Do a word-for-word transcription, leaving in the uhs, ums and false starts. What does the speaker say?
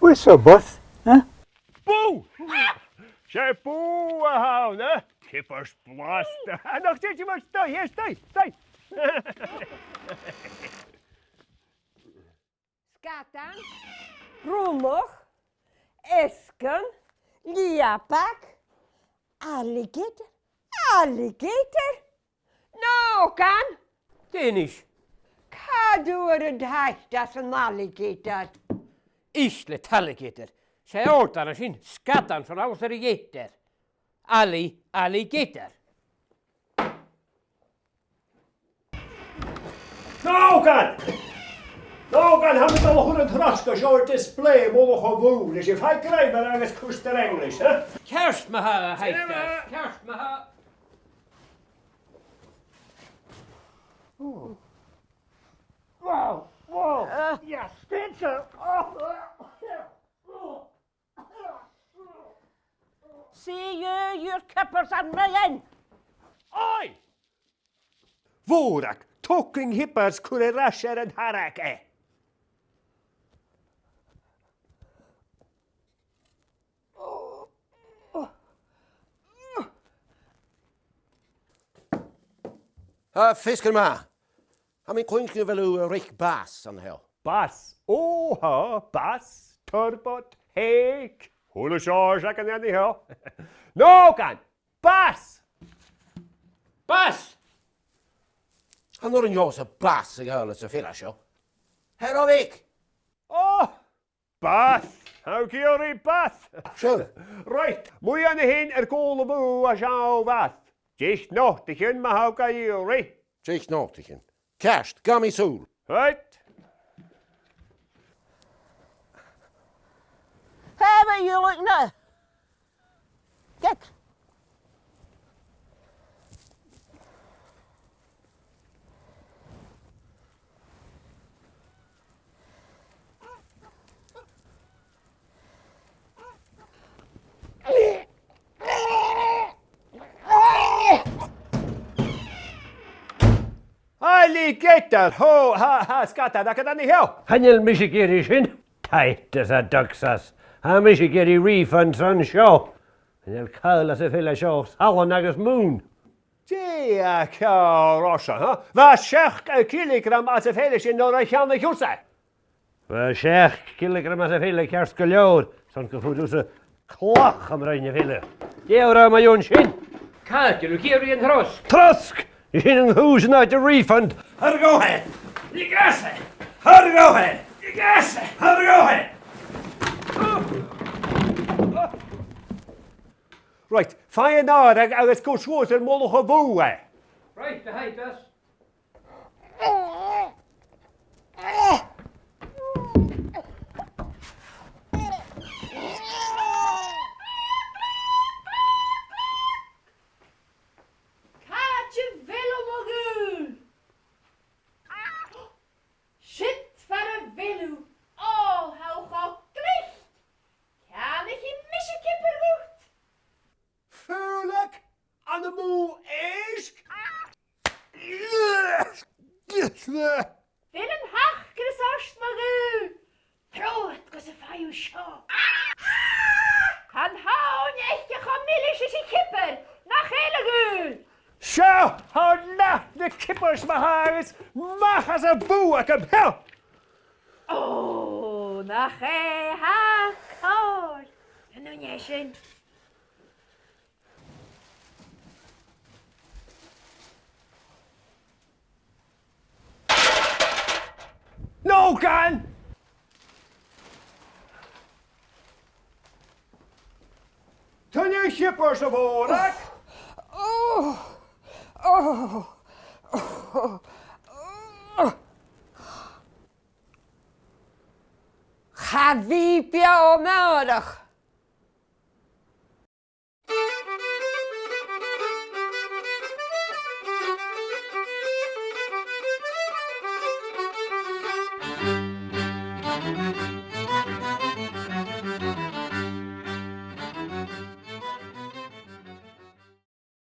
What's up, boss? Huh? Boo! 'S e boo a th' ann, eh? Ciabaid blasta. Nach tèid sinn mar, staigh, eh, staigh, staigh. Sgadan, brùnach, easgann, leòbag, alligator, alligator. Nògan! Dè a-nis? Càit an d' fhuair thu an t-àite as an alligator? Is le t-alligator. 'S e òrdaran a tha sin, sgadan son alligator. Alli, alligator. Nògan! Nògan, tha mi a' dol a chur an trosg seo air display am mullach a' bhùth, leis a' faighinn grèim agus custar English, eh? Ceart ma-thà, a Thaideas, ceart ma-thà. Wow, wow. Yes, Spencer. See you, your kippers are mine. Oi! Mòrag, tog an ciabaid 's cuir air ais air an tarraing e. Ah, feasgar math. Tha mi a' cluinntinn gu bheil thu a' reic bàs an seo. Bàs? Ò, tha, bàs, turbot, hèic, a h-uile seòrsa aig an aon seo. Nògan! Bàs! Bàs! Chan urrainn dhòmhsa bàs a ghabhail sa fhear seo. Tha e ro bheag! Ò! Bàs! Tha thu ag iarraidh bàs! Sure. Right, mu dheidhinn a' chinn air cùl a' bhùth a seo, bàs. Deich notaichean ma tha thu ga iarraidh. Deich notaichean. Ceart, gabh mi sùil. Right. Hey, will you look now? Get. Alligator! Ho, ha, ha, sgadan agad an seo! Chan eil mise ag iarraidh sin. Tight as a duck's ass. Tha mise ag iarraidh refund son seo. Chan eil càil às a' fheile seo, salann agus mùn. Dè tha ceàrr ortsa, ha? Bha seachd cileagram às a' fheile sin nuair a cheannaich thusa. Bha seachd cileagram às a' fheile ceart gu leòr, 's ann gun do chuir thusa clach am broinn a' fheile. Dè tha thu ag ràdh mu dheidhinn sin? Càit a bheil thu ag iarraidh an trosg? Trosg! Nì sinn an cùis an àite refund. Thoir dhomh e! Leig às e! Thoir dhomh e! Leig às e! Thoir dhomh e! Right, faigh an t-àradh agus cuir suas air mullach a' bhùth e. Right, a Thaideas. Càit a bheil thu, mo ghaoil? Siud far a bheil thu. Ò, tha thu cho glic. Ceannaich mise ciabaid dhut. Fulang ann am bùth èisg. A bheil an t-acras ort, mo ghaoil? Trobhad gus am faigh thu seo. Chan fhaigh thu aice cho milis ris a' chiabaid, nach eil, a ghaoil? Seo, tha thu nad chiabaid ma-thà, agus mach às a' bhùth agam, seo! Ò, nach e tha còir an duine sin. Nògan! Tha an ciabaid sa mhòrag. Cha bhi beò mòr ach